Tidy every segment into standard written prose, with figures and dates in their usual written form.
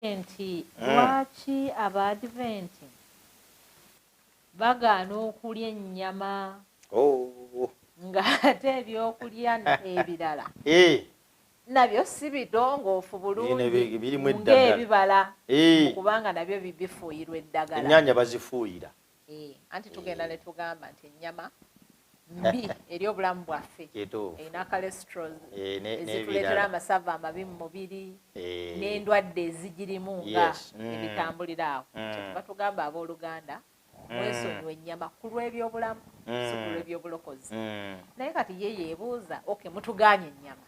Nti lwaki Abaadiventi bagaana okulya ennyama ng'ate ebyokulya ebirala nabyo si bidongoofu bulungi birimu eddagala. Ng'ebibala, kubanga nabyo bifuuyirwa eddagala? Ennyaanya bazifuuyira. Anti tugenda ne tugamba nti ennyama mbi eri obulamu bwaffe, erina cholesterol ezituleetera n'ebirala. Amasavu amabi mu mubiri n'endwadde ezigirimu nga ebitambulira awo. Kyetuva tugamba abooluganda, mwesonyiwa ennyama ku lw'ebyobulamu, si ku lw'ebyobulokozi. Naye kati ye yeebuuza, okay, mutugaanye ennyama,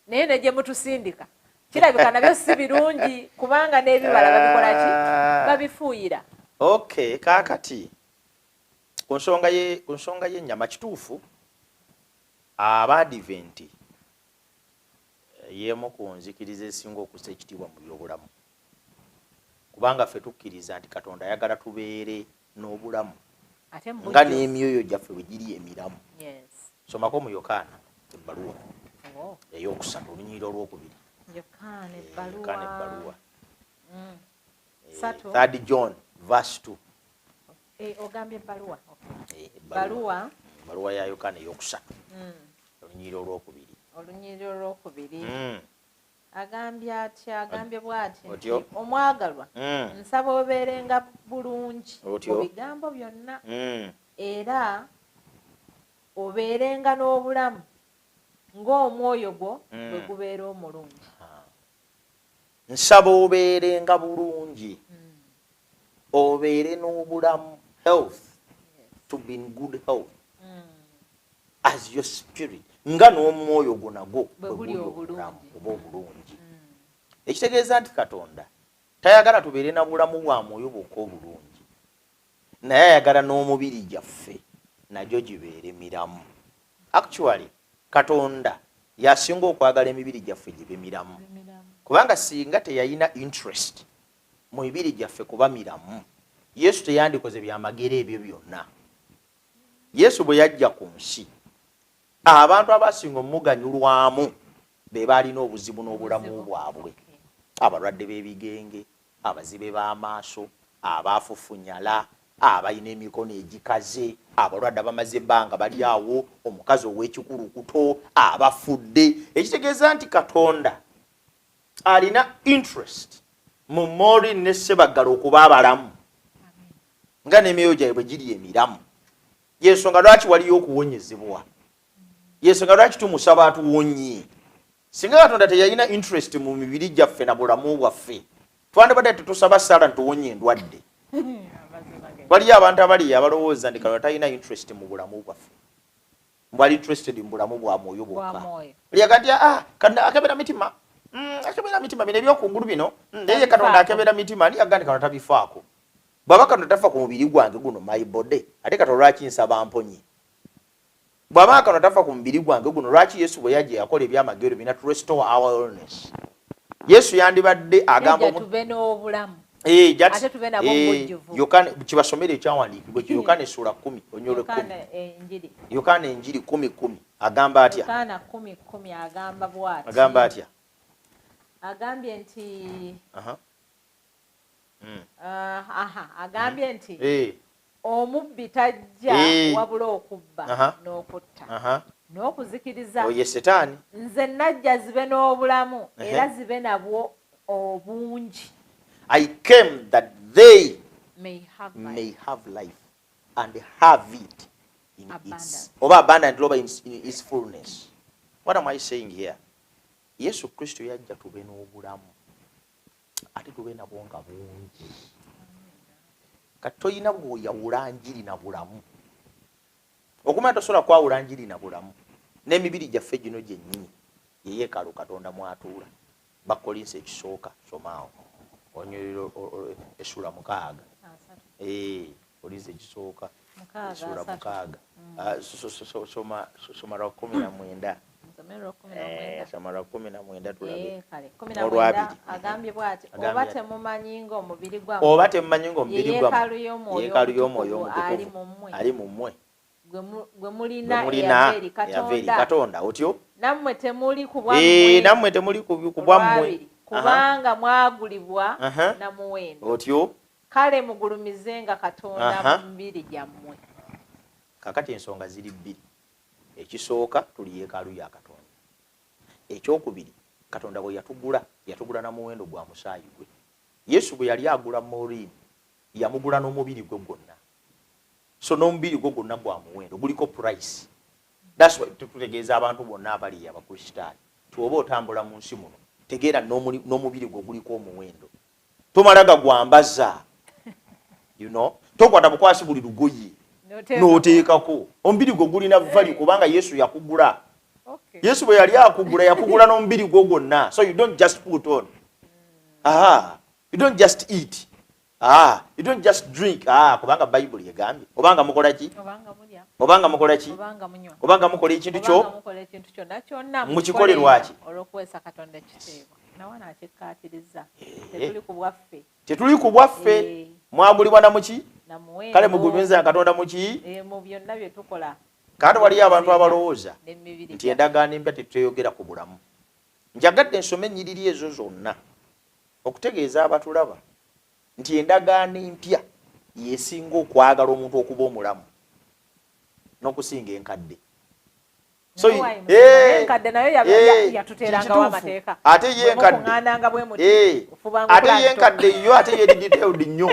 naye ne gye mutusindika kirabika nabyo si birungi, kubanga n'ebibala babikola ki? Babifuuyira. Okay, kaakati ku nsonga y'ennyama, kituufu, Abaadiventi y'emu ku nzikiriza esinga okussa ekitiibwa mu byobulamu, kubanga ffe tukkiriza nti Katonda ayagala tubeere n'obulamu ate mu nga bujjuvu. N'emyoyo gyaffe bwe giri emiramu. Somako mu Yokaana ebbaluwa eyokusatu, olunyiriri olwokubiri. Yokaana Yokaana ebbaluwa. Ebbaluwa. Satu. Third John verse 2. Ogambye ebbaluwa, okay. Ebbaluwa. Bbaluwa. Ebbaluwa ya Yokaana eyokusatu, olunyiriri olwokubiri. Olunyiriri olwokubiri. Agambye atya? Agambye bw'ati nti, Otyo. "Omwagalwa, nsaba obeerenga bulungi Otyo. mu bigambo byonna era obeerenga n'obulamu ng'omwoyo gwo bwe gubeera omulungi." Nsaba obeerenga bulungi, obeere n'obulamu, health, to be in good health as your spirit, nga n'omwoyo gwo nagwo bwe bwe guli guli obulamu obulungi. Oba obulungi. Ekitegeeza nti Katonda tayagala tubeere na bulamu bwa mwoyo bwokka obulungi, naye ayagala n'omubiri gyaffe nagyo gibeere miramu. Actually, Katonda yasinga okwagala emibiri gyaffe gibe miramu, kubanga singa teyalina interest mu mibiri gyaffe kuba miramu, Yesu teyandikoze byamagero ebyo byonna. Yesu bwe yajja ku nsi, abantu abasinga omuganyulwamu be baalina obuzibu n'obulamu bwabwe, abalwadde b'ebigenge, abazibe b'amaaso, abaafufunyala, abalina emikono egikaze, abalwadde abamaze ebbanga bali awo, omukazi ow'ekikulukuto, abafudde. Ekitegeeza nti Katonda alina interest mu Maureen ne Sebaggala okuba abalamu nga n'emyoyo gyabwe giri emiramu. Yensonga lwaki waliyo okuwonyezebwa, yensonga lwaki tumusaba atuwonye. Singa Katonda teyalina interest mu mibiri gyaffe na bulamu bwaffe, twandibadde tetusaba sala ntuwonye endwadde. Waliyo abantu abali abalowooza nti Katonda talina interest mu bulamu bwaffe, mbwali interested mu bulamu bwa mwoyo bwokka. Lyaga nti, "Ah, Katonda akebera mitima. Akebera mitima, bino ebyokungulu bino, naye Katonda akebera mitima." Ani yaga nti Katonda tabifaako? Bw'aba Katonda tafa ku mubiri gwange guno, my body, ate Katonda lwaki nsaba mponye? Bw'aba Katonda tafa ku mubiri gwange guno, lwaki Yesu bwe yajja yakola ebyamagero bina to restore our wellness? Yesu yandibadde agamba tube n'obulamu. Eh, Ate tube nabwo mu bujjuvu. Yokaana, kibasomere ekyawandiikibwa ekyo, Yokaana essuula 10, onyolo 10. Yokaana enjiri. Yokaana enjiri 10:10, agamba atya? Yokaana 10:10 agamba bw'ati. Agamba atya? Agambye nti Aha. Aha, agambye nti, "Omubbi tajja wabula okubba n'okutta n'okuzikiriza. Oye Setaani. Nze najja zibe n'obulamu era zibe nabwo obungi." I came that they may have life. May have life and have it in abundance. Its oba abundant oba in its fullness. What am I saying here? Yesu Kristo yajja tube n'obulamu, ate tube nabwo nga bungi. Kati toyina bw'oyawula njiri na bulamu. Okumanya tosobola kwawula njiri na bulamu. N'emibiri gyaffe gino gyennyini ye yeekaalu Katonda mwatuula. Bakkolinso ekisooka, somaawo onyolero essula 6. 30. Kolinso ekisooka 6 essula 30. 6. Ah, soma lwa 19. Nsomero lwa 19. Soma lwa 19 tulabe. Kale, 19. Olwabiri. Agambye bw'ati, Agambye "Oba ati. temumanyi ng'omubiri gwammwe Oba temumanyi ng'omubiri ye gwammwe yeekaalu y'Omwoyo yeekaalu y'Omwoyo Omutukuvu ali Omutukuvu mu mmwe, ali mu mmwe, gwe mulina, gwe mulina, eyava eri eyava eri Katonda, Katonda?" Otyo. Nammwe temuli ku bwammwe." Nammwe temuli ku bwammwe. Olwabiri. Kubanga mwagulibwa na muwendo. Otyo. Kale mugulumizenga Katonda mu mibiri gyammwe. Kakati ensonga ziri bbiri. Ekisooka, tuli yeekaalu ya Katonda. Ekyokubiri, Katonda bwe yatugula, yatugula na muwendo gwa musaayi gwe. Yesu bwe yali agula Maureen, yamugula n'omubiri gwe gwonna. So n'omubiri gwe gwonna gwa muwendo, guliko price. That's why tutegeeza abantu bonna abali Abakristaayo, ti oba otambula mu nsi muno, tegeera n'omubiri gwe guliko omuwendo. Tomala gagwambaza, tokwata bukwasi buli lugoye n'oteekako. Omubiri gwe gulina value kubanga Yesu yakugula. Yesu bwe yali akugula, yakugula n'omubiri gwo gwonna. So you don't just put on, aha, you don't just eat, ah, you don't just drink, ah, kubanga Bayibuli egambye obanga mukola ki, obanga mukola ki, obanga mukola ekintu kyo, mukikole lwaki? Olw'okuweesa Katonda ekitiibwa. Nawe nakyekkaatiriza, tetuli ku bwaffe. Tetuli ku bwaffe. Mwagulibwa na muki? Kale mugulumiza Katonda muki? Mu byonna bye tukola. Kaati waliyo abantu abalowooza nti endagaano empya tetweyogera ku bulamu. Njagadde nsome ennyiriri ezo zonna okutegeeza abatulaba nti endagaano empya yesinga okwagala omuntu okuba omulamu n'okusinga enkadde. Enkadde nayo yatuteerangawo amateeka. Ate ye enkadde, ate ye enkadde yo, ate ye detailed nnyo,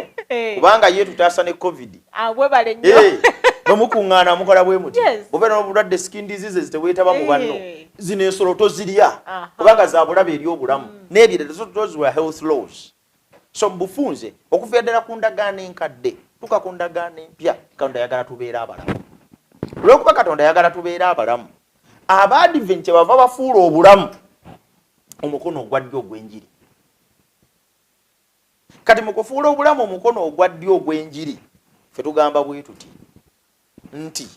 kubanga ye tutaasa ne COVID. Bwebale nnyo. Bwe mukuŋŋaana mukola bwe muti, obeera n'obulwadde, skin diseases, tebwetaba mu banno, zino ensolo tozirya kubanga za bulabe eri obulamu n'ebirala. Those were health laws. So mubufunze, okuviira ddala ku ndagaano enkadde tuka ku ndagaano empya, Katonda ayagala tubeere abalamu. Olwokuba Katonda ayagala tubeere abalamu, Abaadiventi kyebava bafuula obulamu omukono ogwa ddyo ogw'enjiri. Kati mu kufuula obulamu omukono ogwa ddyo ogw'enjiri, ffe tugamba bwe tuti nti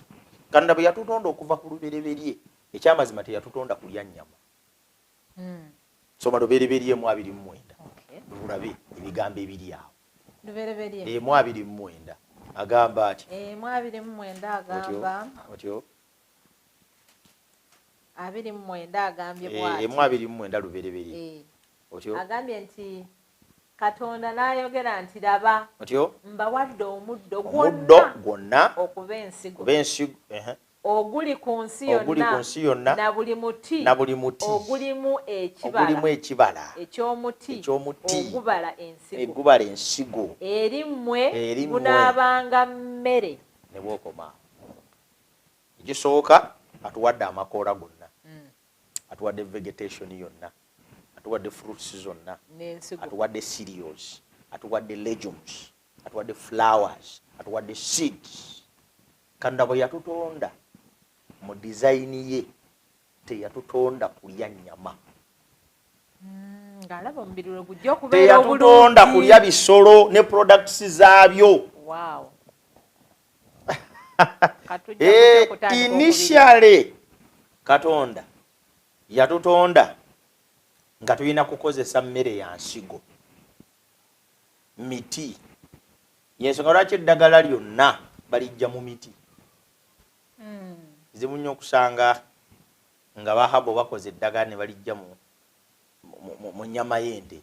Katonda bwe yatutonda okuva ku lubereberye, ekyamazima teyatutonda kulya nnyama. Soma Lubereberye 29, lulabe ebigambo ebiri awo. 29 agamba ati. 29 agamba. Otyo. 29 agambye bwati. 29 Lubereberye. Otyo. Agambye nti Katonda n'ayogera nti, "Laba, otyo mbawadde omuddo omuddo gwonna okuba ensigo, okuba ensigo, oguli ku nsi oguli ku nsi yonna, na buli muti, na buli muti ogulimu ekibala, ogulimu ekibala eky'omuti, eky'omuti ogubala ensigo, egubala ensigo, eri mmwe eri mmwe gunaabanga mmere." Ne bwokoma, ekisooka atuwadde amakoola gonna, atuwadde vegetation yonna, atuwadde fruits zonna, n'ensigo, atuwadde cereals, atuwadde legumes, atuwadde flowers, atuwadde seeds. Katonda bwe yatutonda mu design ye, teyatutonda kulya nnyama. Ng'alaba omubiri lwe gujja okubeera Teyatutonda obulungi. kulya bisolo ne products zaabyo. Wow. Katujja kutya okutandika okubirya. Initially Katonda yatutonda nga tulina kukozesa mmere ya nsigo, miti. Yensonga lwaki eddagala lyonna balijja mu miti. Zibu nnyo okusanga nga bahabo bakoze eddagala ne balijja mu nnyama y'ente.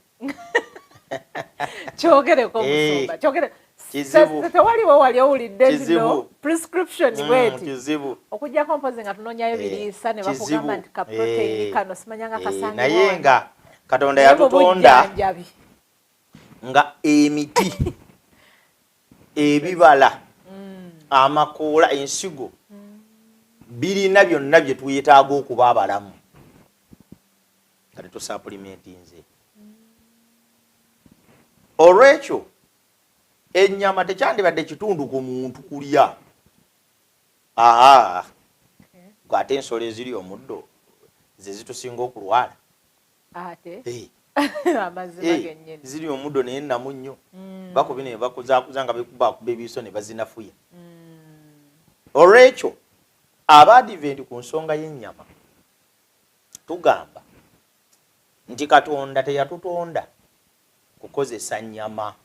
Kyogereko, musumba, kyogere. Kizibu. Tewaliwo wali owulidde nti Kizibu. no prescription bweti, Kizibu. okuggyako mpozi nga tunoonyayo biriisa ne bakugamba Kizibu. nti ka protein kano simanyanga kasangibwa Naye wano. nga Katonda Naye mu yatutonda bujjanjabi. nga emiti, ebibala, amakoola, ensigo birina byonna bye twetaaga okuba abalamu nga tetusupplementinze. Olwekyo ennyama tekyandibadde kitundu ku muntu kulya. Aa, gwe ate ensolo eziri omuddo ze zitusinga okulwala. Ate amazima gennyini. Ziri omuddo naye nnamu nnyo. Bakubi ne bakuzakuza nga bekubakuba ebiiso ne bazinafuya. Olwekyo Abaadiventi, ku nsonga y'ennyama tugamba nti Katonda teyatutonda kukozesa nnyama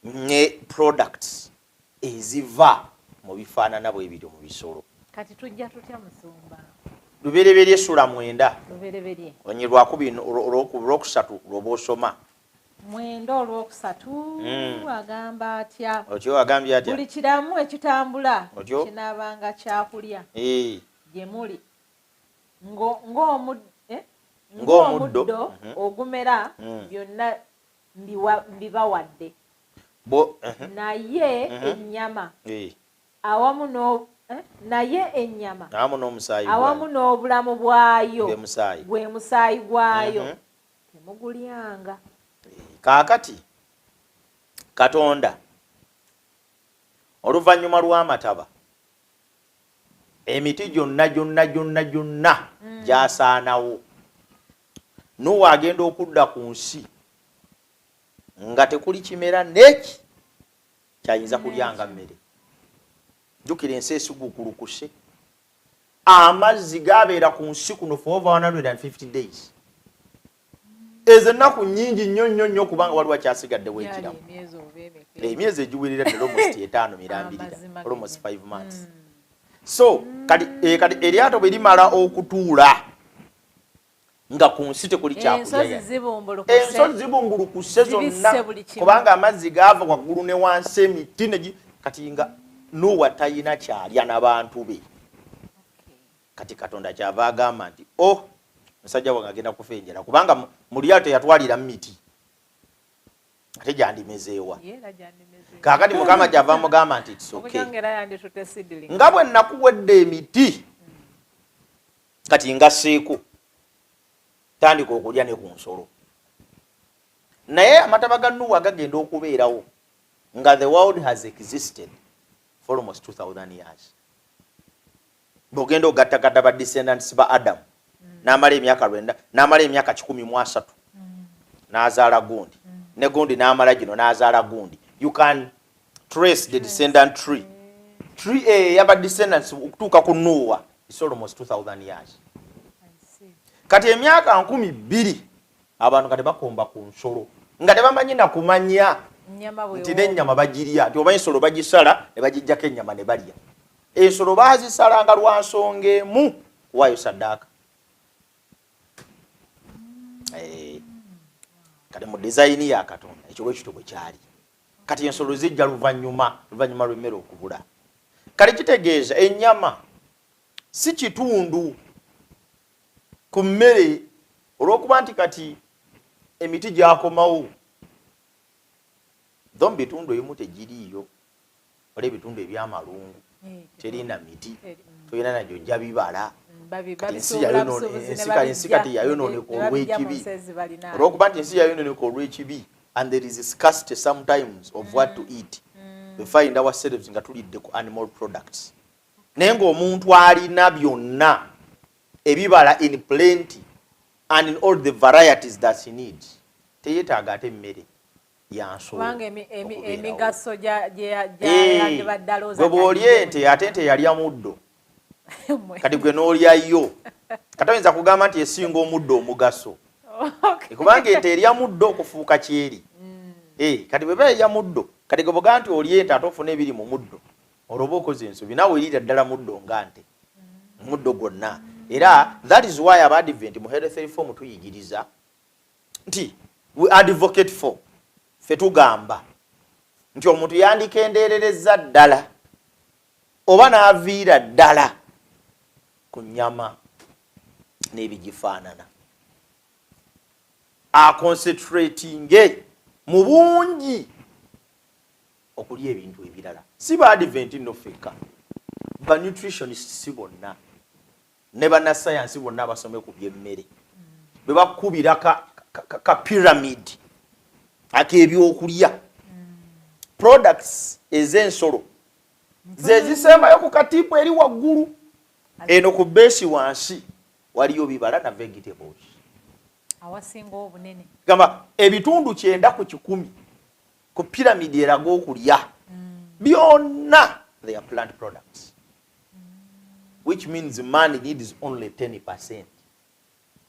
ne products eziva mu bifaanana bwe bityo mu bisolo. Kati tujja tutya, musumba? Lubereberye sula 9. Lubereberye. Onyi lwakubiri olwokusatu lwoba osoma. 9 olwokusatu agamba atya? Otyo agambye atya? Buli kiramu ekitambula kinaabanga kyakulya. Gye muli. Ng'omuddo ogumera byonna mbibawadde. Naye ennyama awamu awamu n'obulamu bwayo gwe musaayi gwayo temugulyanga. Kaakati Katonda oluvannyuma lw'amataba emiti gyonna gyonna gyonna gyonna gyasaanawo. Nuwa agenda okudda ku nsi nga tekuli kimera neki kyayinza kulyanga mmere. Jjukira ensi esiguukulukuse, amazzi gabeera ku nsi kuno for over 150 days. Ezo ennaku nnyingi nnyo nnyo nnyo kubanga waliwo akyasigaddewo ekiramu. Emyezi egiwerera ddala almost 5 mirambirira, almost 5 months. So kati eryato bwe limala okutuula nga ku nsi tekuli kyakulya, ensozi zibumbulukuse zonna kubanga amazzi gaava waggulu ne wansi emiti kati nga Nuwa talina kyalya n'abantu be. Kati Katonda kyava agamba nti oh, musajja wange agenda kufa enjala kubanga mu lyato yatwalira miti ate gyandimezeewa. Kaakati Mukama kyava amugamba nti it's okay, nga bwe nakuwedde emiti kati ngasseeko tandika okulya ne ku nsolo. Naye amataba ga Nuwa gagenda okubeerawo nga the world has existed for almost 2000 years. Bw'ogenda ogattagatta ba descendants ba Adam, n'amala emyaka 900, n'amala emyaka 130, n'azaala gundi, ne gundi n'amala gino n'azaala gundi. You can trace the descendant tree. Tree ey'aba descendants okutuuka ku Nuwa is almost 2000 years. Kati emyaka 2000 abantu kati bakomba ku nsolo nga tebamanyi na kumanya nti n'ennyama bagirya, nti oba ensolo bagisala ne bagijjako ennyama ne balya. Ensolo baazisalanga lwa nsonga emu, kuwaayo saddaaka. Kati mu design ya Katonda ekyo bwe kityo bwe kyali. Kati ensolo zijja luvannyuma lw'emmere okubula. Kale kitegeeza ennyama si kitundu ku mmere olw'okuba nti kati emiti gyakomawo. Dho mu bitundu ebimu tegiriiyo, waliwo ebitundu ebyamalungu terina miti, tolina nagyo ojja bibala. Kati ensi kati yayonooneka olw'ekibi, olw'okuba nti ensi yayonooneka olw'ekibi and there is a scarcity sometimes of what to eat. We find ourselves nga tulidde ku animal products. Naye ng'omuntu alina byonna ebibala in plenty and in all the varieties that he needs, teyeetaaga ate emmere yansolo. Emigaso gyandibadde alowooza. Gwe bw'olya ente, ate ente yalya muddo, kati gwe n'olyayo, kati oyinza kugamba nti esinga omuddo omugaso, kubanga ente erya muddo okufuuka kyeri. Kati bweba erya muddo, kati gwe bwogamba nti olya ente ate ofuna ebiri mu muddo, olwo oba okoze ensobi. Naawe eriira ddala muddo nga nte, muddo gwonna. Era that is why Abadvent mu health reform tuyigiriza nti we advocate for, ffe tugamba nti omuntu yandikendeerereza ddala oba n'aviira ddala ku nnyama n'ebigifaanana, aconcentratinge mu bungi okulya ebintu ebirala. Si ba Advent nno ffekka, ba nutritionist si bonna ne bannasayansi bonna abasome ku byemmere bwe bakubira ka pyramid ak'ebyokulya, products ez'ensolo ze zisembayo ku katipu eri waggulu. Eno ku base wansi waliyo bibala na vegetables. Awasinga obunene. Gamba ebitundu 90 ku pyramid eraga okulya byonna they are plant products, which means man needs only 10%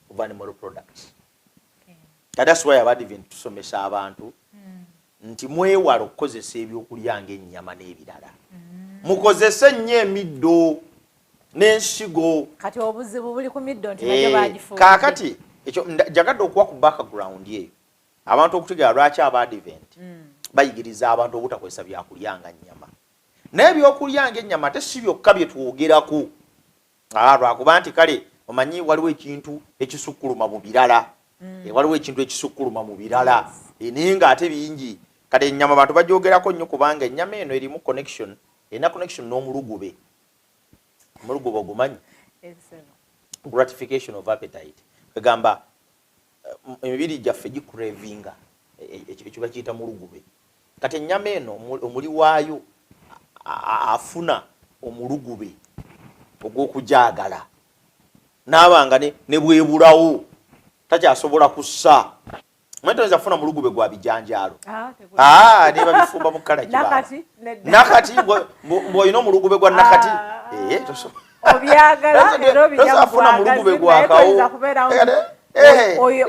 of animal products. That's why Abadvent tusomesa abantu nti mwewala okukozesa ebyokulya ng'ennyama n'ebirala, mukozese nnyo emiddo. N'ensigo. Kati obuzibu buli ku middo nti nayo bagifumbye. Kaakati ekyo njagadde okuwa ku background eyo abantu okutegeera lwaki Abaadiventi bayigiriza abantu obutakozesa byakulya nga nnyama. Naye ebyokulya ng'ennyama ate si byokka bye twogerako. Lwakuba nti kale omanyi waliwo ekintu ekisukkuluma mu birala. Waliwo ekintu ekisukkuluma mu birala. Naye ng'ate bingi. Kale ennyama abantu bagyogerako nnyo kubanga ennyama eno erimu connection, erina connection n'omulugube. Omulugube ogumanyi? Gratification of appetite. Kagamba emibiri gyaffe gicravinga ekyo bakiyita mulugube. Kati ennyama eno omuli waayo afuna omulugube ogw'okujaagala, naabanga ne bwebulawo takyasobola kussa. Manyi toyinza kufuna mulugube gwa bijanjaalo. Ah, ne babifumba mu kkala kibaala. Nakati bw'olina omulugube gwa nakati, obyagala era tosobola kufuna mulugube gwa kawo.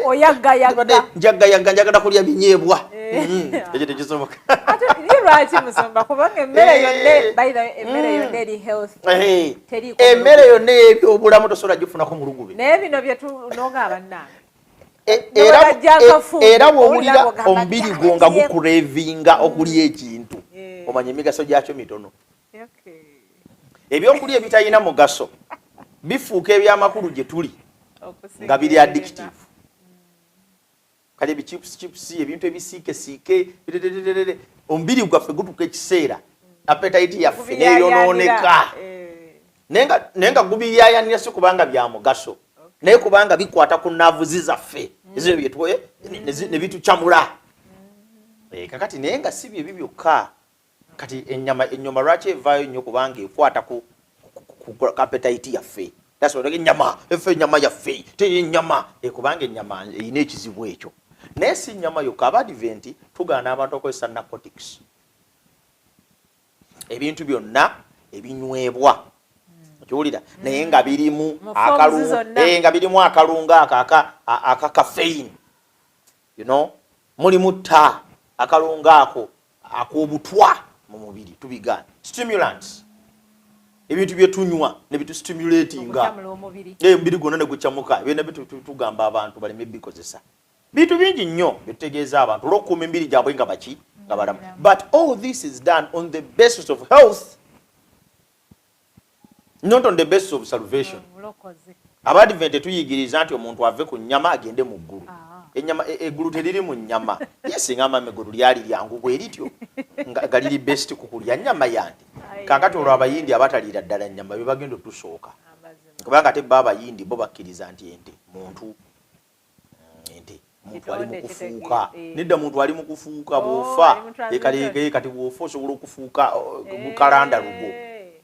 Oyaggayagga. Njaggayagga, njagala kulya binyeebwa. Ekyo tekisoboka. Ate ye lwaki, musumba? Kubanga emmere yonna, by the way, emmere yonna eri healthy, teriiko. Emmere yonna ey'ebyobulamu tosobola gifunako mulugube. Naye bino bye tunoga, bannange. Era bw'owulira omubiri gwo nga gucravinga okulya ekintu, omanya emigaso gyakyo mitono. Ebyokulya ebitalina mugaso bifuuka ebyamakulu gye tuli nga biri addictive. Kale ebichips chips, ebintu ebisiikesiike, omubiri gwaffe gutuuka ekiseera appetite yaffe neyonooneka. Naye nga gubiyayanira si kubanga bya mugaso, naye kubanga bikwata ku nerves zaffe ezo byetwoye ne bitukyamula. Kakati naye nga si byebyo byokka. Kati ennyama, ennyama lwaki evaayo nnyo? Kubanga ekwata ku appetite yaffe. That's why ennyama efe, ennyama yaffe teri ennyama, kubanga ennyama erina ekizibu ekyo. Naye si nnyama yokka. Abadiventi tugaana abantu okukozesa narcotics, ebintu byonna ebinywebwa, okiwulira, naye nga birimu Mu forms zonna. Nga birimu akalungo ako aka caffeine, mulimu ta akalungo ako ak'obutwa mu mubiri, tubigaana. Stimulants, ebintu byetunywa ne bitustimulatinga. Okukyamula omubiri. Omubiri gwonna ne gukyamuka, byonna tugamba abantu baleme bikozesa. Bintu bingi nnyo byetutegeeza abantu olw'okukuuma emibiri gyabwe nga baki, nga balamu. But all this is done on the basis of health, not on the basis of salvation. Obulokozi. Abadiventi tuyigiriza nti omuntu ave ku nnyama agende mu ggulu. Ennyama, eggulu teriri mu nnyama. Ye singa amama eggulu lyali lyangu bwe lityo nga liri best ku kulya nnyama yante. Kaakati olwo Abayindi abataliira ddala nnyama be bagenda otusooka. Amazima. Kubanga ate bo Abayindi bo bakkiriza nti ente muntu. Ente muntu ali mu Kitonde. kufuuka. Kitegeeza. Nedda, muntu ali mu kufuuka. Oh, Bw'ofa ali mu transition. kati bw'ofa osobola okufuuka, oh, kalanda lugo.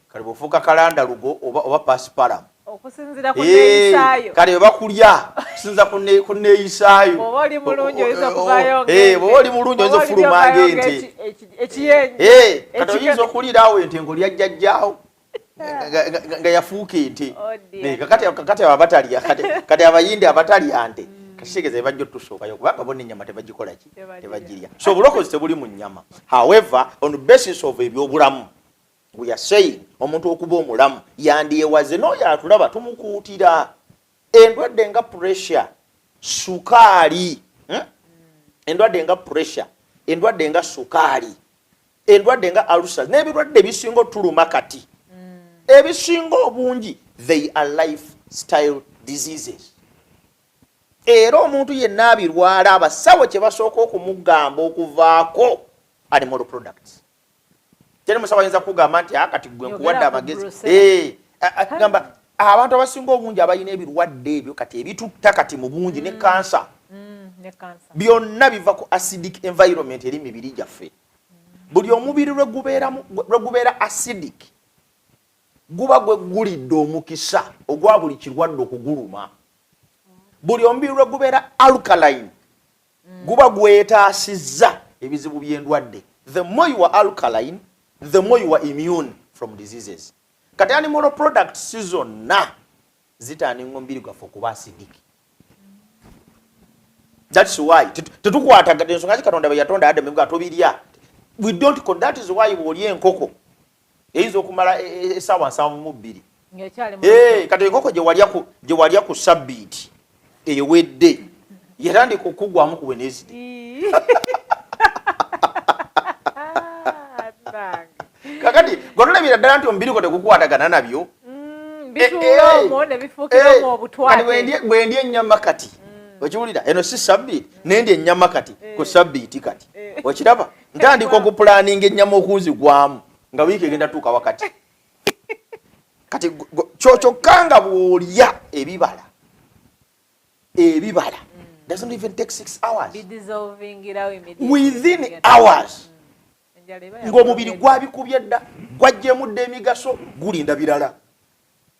Kale bw'ofuuka kalanda lugo oba pasipalamu. Okusinziira ku neeyisaayo. Kale bakulya kusinza ku neeyisaayo. Bw'oba oli mulungi oyinza okuvaayo. Bw'oba oli mulungi oyinza okufuluma ng'ente. Ekiyenje. Kati oyinza okuliiraawo ente ng'olya jjajjaawo nga yafuuka ente. Oh, dear. Kakati abo abatalya, kati Abayindi abatalya nte, kati kitegeeza bajja otusookayo kubanga bo n'ennyama tebagikola ki? Tebagirya. Tebagirya. So obulokozi tebuli mu nnyama. However, on the basis of ebyobulamu, we are saying omuntu okuba omulamu yandyewaze. N'oyo atulaba tumukuutira endwadde nga pressure, sukaali, Endwadde nga pressure, endwadde nga sukaali, endwadde nga ulcers n'ebirwadde ebisinga otuluma kati, ebisinga obungi they are lifestyle diseases. Era omuntu yenna abirwala, abasawo kye basooka okumugamba okuvaako animal products. Teri musawo ayinza kugamba nti akati gwe nkuwadde Yogera ku amagezi. Brucella. Gamba abantu abasinga obungi abalina ebirwadde ebyo kati ebitutta kati mu bungi ne kansa, Ne kansa. byonna biva ku acidic environment eri mibiri gyaffe. Buli omubiri lwe gubeera acidic, guba gweggulidde omukisa ogwa buli kirwadde okuguluma. Buli omubiri lwe gubeera alkaline, guba gwetaasizza ebizibu by'endwadde. The more you are alkaline, the more you are immune from diseases. Kati animal products zonna zitandinga omubiri gwaffe okuba acidic. That's why tetukwatagana. Ensonga ki Katonda bwe yatonda Adamu nga tobirya, we don't that is why bw'olya enkoko eyinza okumala essaawa 72. Kati enkoko gye walya ku sabbiiti ewedde yatandika okugwamu ku Wednesday. Kakati gwatulabira ddala nti omubiri gwo tegukwatagana nabyo. Bwe ndya ennyama kati, okiwulira, eno si sabbiiti, nendya ennyama kati ku sabbiiti kati, okiraba ntandika okupulaninga ennyama okunzigwamu nga wiiki egenda tuuka wakati. Kati kyokka nga bw'olya ebibala, ebibala doesn't even take 6 hours, within hours ng'omubiri gwabikubye dda, gwaggyemu dda emigaso, gulinda birala.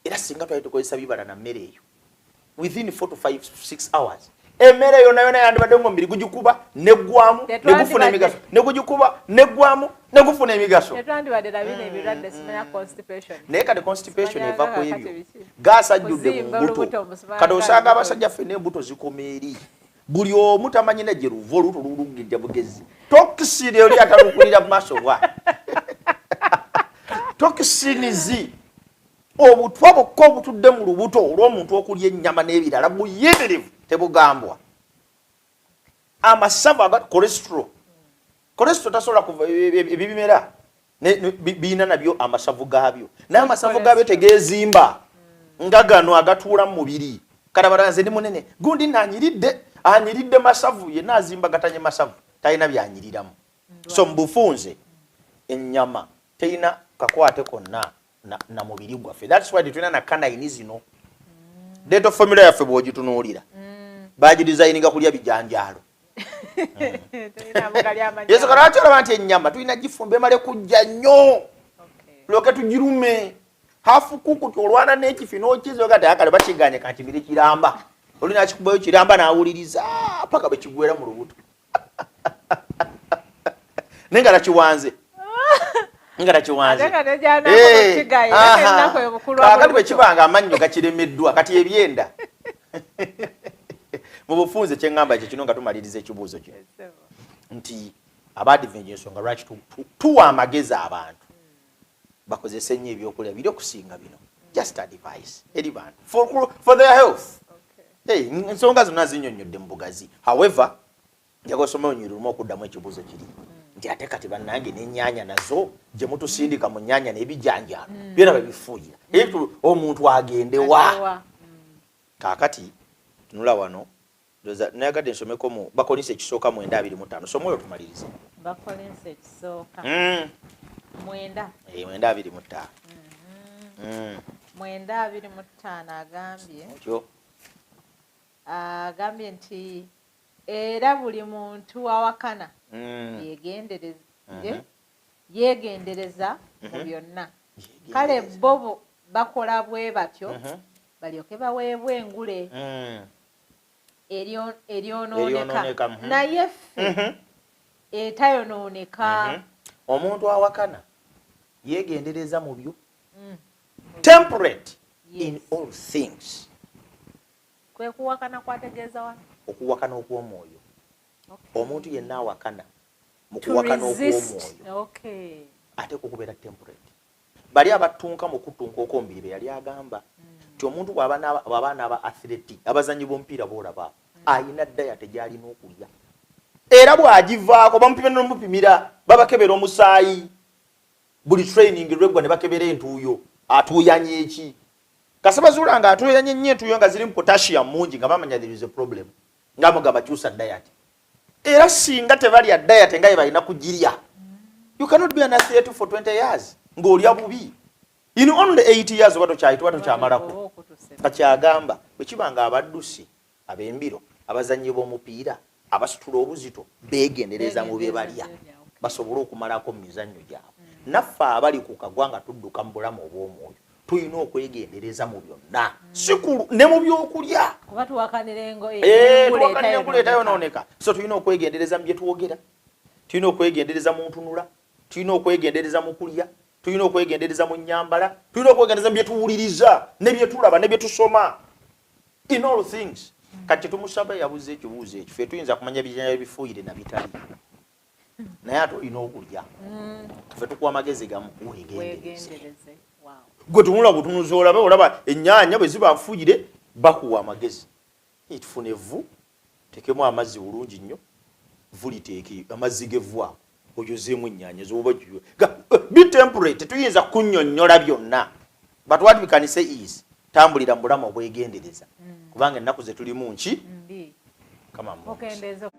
Era singa twali tukozesa bibala na mmere eyo, within 4 to 5 6 hours emmere yonna yonna yandibadde ng'omubiri gugikuba neggwamu negufuna emigaso, negugikuba neggwamu negufuna emigaso. Naye kati constipation eva ku ebyo, gaasi ajjudde mu mbuto. Kati osanga abasajja ffenna embuto zikoma eri, buli omu tamanyina gye luva, olubuto lulugijja bugezi, toxin oli atalukulira mu maaso bwa toxins, obutwa bwokka obutudde mu lubuto olw'omuntu okulya ennyama n'ebirala buyitirivu, tebugambwa. Amasavu aga cholesterol, cholesterol tasobola kuva ebibimera birina nabyo amasavu gaabyo, naye amasavu gaabyo tegeezimba nga gano agatuula mu mubiri. Kati nze ndi munene, gundi nanyiridde, anyiridde masavu, yenna azimba gatanye masavu, talina byanyiriramu. So mu bufunze ennyama terina kakwate konna na mubiri gwaffe. That's why tetulina na canine zino. Dental formula yaffe bw'ogitunuulira, bagidesigninga kulya bijanjaalo. Yesu, lwaki olaba nti ennyama tulina gifumba emale kujja nnyo, loke tugirume hafu kuku, olwana n'ekifi n'okizoga ti akale bakiganye kankimire kiramba, oli nakikubayo kiramba n'awuliriza paka bwe kigwera mu lubuto, naye nga takiwanze, nga takiwanze. Kakati bwe kiba nga amannyo gakiremeddwa, kati ebyenda mu bufunze kyeŋŋamba ekyo kino nga tumaliriza ekibuuzo kino nti abadiventi, ensonga lwaki tuwa amagezi abantu bakozese nnyo ebyokulya biri okusinga bino, just advice eri bantu for their health. Ensonga zonna zinyonnyodde mu bugazi. However, njaga osoma olunyiri lumu okuddamu ekibuuzo kiri nti ate kati bannange n'ennyaanya nazo gye mutusindika mu nnyanya n'ebijanjaalo byona babifuuyira, omuntu agendewa? Kaakati tunula wano, nayagadde nsomeko mu Bakolinsi ekisooka 9:25. Soma oyo tumalirize. Bakolinsi ekisooka 9. 9:25. 9:25 agambye, agambye nti era buli muntu awakana yeegendereza mu byonna. Kale bo bakola bwe batyo balyoke baweebwe engule eryonooneka, naye ffe etayonooneka. Omuntu awakana yeegendereza mu byo, temperate in all things. Kwe kuwakana kwategeeza wano? Okuwakana okw'omwoyo. Omuntu yenna awakana mu kuwakana okw'omwoyo ate kukubeera temperate. Bali abatunka mu kutunka okw'omubiri be yali agamba nti omuntu bw'aba n'aba athlete, abazanyi b'omupiira boolaba, ayina diet gy'alina okulya, era bw'agivaako bamupima nomupimira, babakebera omusaayi buli training lweggwa ne bakebera entuuyo, atuuyanye eki. Kase bazuula nga atuuyanye nnyo entuuyo nga zirimu potassium mungi, nga bamanya there is a problem, nga mugamba kyusa diet. Era singa tebalya diet nga ye balina kugirya, you cannot be an athlete for 20 years ng'olya bubi. In only 8 years oba tokyayita, oba tokyamalako. Kakyagamba bwe kiba nga abaddusi ab'embiro, abazannyi b'omupiira, abasitula obuzito beegendereza mu bye balya basobole okumalako mu mizannyo gyabwe, naffe abali ku kagwa nga tudduka mu bulamu obw'omwoyo tulina okwegendereza mu byonna, sikulu ne mu byokulya. Kuba tuwakanira Tuwakanira engule etayonooneka. So tulina okwegendereza mu bye twogera, tulina okwegendereza mu ntunula, tulina okwegendereza mu kulya, tulina okwegendereza mu nyambala, tulina okwegendereza mu bye tuwuliriza ne bye tulaba ne bye tusoma, in all things. Kati tetumusaba yabuza ekibuuzo ekyo, ffe tuyinza kumanya bijanja bifuuyire na bitali, naye ate olina okulya. Ffe tukuwa amagezi gamu, weegendereze. Gwe tunula butunuzi olabe, olaba ennyaanya bwe ziba nfuyire, bakuwa amagezi. Tufuna evvu, tekemu amazzi bulungi nnyo, vvu liteeke amazzi g'evvu ago, oyozeemu ennyaanya zoba. Be temperate. Tetuyinza kunnyonnyola byonna, but what we can say is tambulira mu bulamu obwegendereza, kubanga ennaku ze tulimu nki. Mbi. Kama Mungu. Okendeeza.